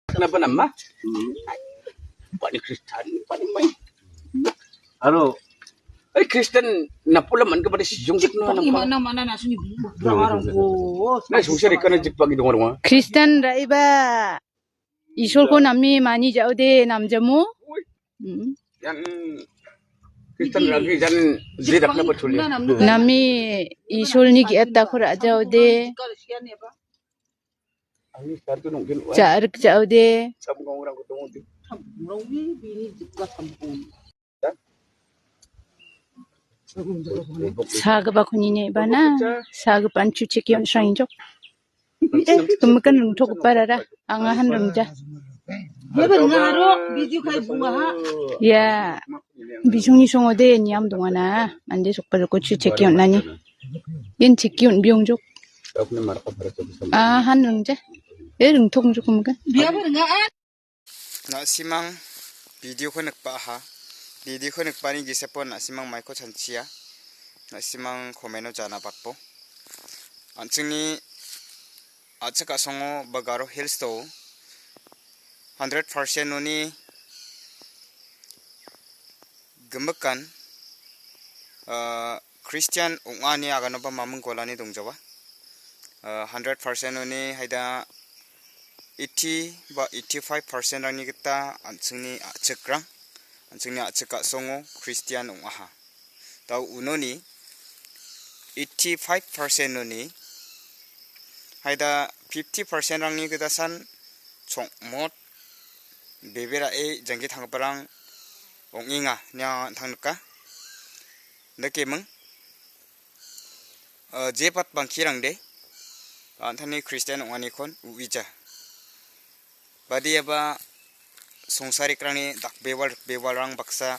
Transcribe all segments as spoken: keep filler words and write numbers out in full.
Kenapa nama? Hmm. Pani Kristen, pani mai. Aro, eh, Kristen napula man kepada si jong jek no. Mana mana nasuni. Nah, sungsa rekana jek pagi dong rumah. Kristen raiba. Isolko nami mani jaode namjamo. Hmm. Yang Kristen lagi jan jedak na pachuli. Nami Isolni giat dakor ajaode. Ang satu nungkin. Jarik jaode. Sabung orang ketemu tu. Sagipa kunine bana, sagipan chuchek yon srangjok. Eh, kemikan rungtokgipa rara, angahan rungja. Ia, bisongni songode niam dongana, mande sokpalko chuchek yon nani. Yen chek yon biong jok. Ahan rungja. Eh, rungtok jok kemikan. Na·simang video-ko nikbaha. Video-ko nikbani gisepo na·simang maiko chanchia. Na·simang comment-o jana batbo. An·chingni a·chik a·songo ba Garo Hills-o hundred percent-oni gimikan, ah, Kristian ong·ani aganoba maming golani dongjawa. Ah, hundred percent-oni haida eighty ba eighty-five percent-rangni gita an·chingni a·chikrang, an·chingni a·chik a·songo Kristian ong·aha. Dao unoni eighty-five percent-oni haida fifty percent-rangni gitasan chongmot beberae jangki tanggiparang ong·enga ine an·tang nika. Dakeming, ah, jebat bangkirangde an·tangni Kristian ong·anikon uija. Badiaba songsarikrangni dakbewal rikbewalrang baksa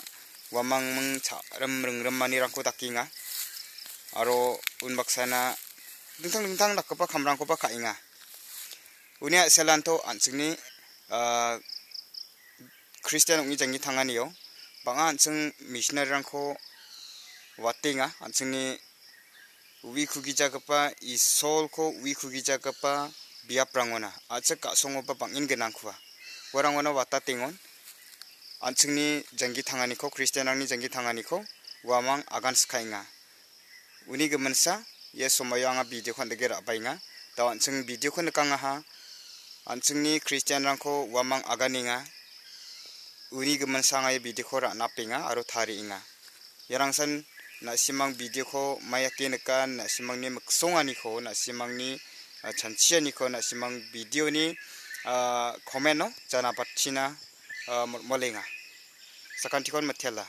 uamangming cha·rim ringrimanirangko dakenga. Aro unbaksana dingtang dingtang dakgipa kamrangkoba ka·enga. Uni a·selanto an·chingni, ah, Kristian ong·e jangki tanganio bang·a an·ching missionary-rangko watenga, an·chingni ui kugijagipa Isolko ui kugijagipa biaprangona a·chik a·songoba bang·en gnangkua. Uarangona watatengon an·chingni jangki tanganiko, Kristianrangni jangki tanganiko uamang agan sikaenga. Uni giminsa, ia somoio anga video-ko an·dike ra·baenga. Dao an·ching video-ko nikangaha. An·chingni Kristianrangko uamang aganenga. Uni giminsa anga ia video-ko ra·napenga aro tarienga. Iarangsan na·simang video-ko maiate nika, na·simangni miksonganiko, na·simangni, ah, chanchianiko, na·simang video-ni, ah, comment-o jana batchina, ah, mol-, molenga. Sakantikon mitela.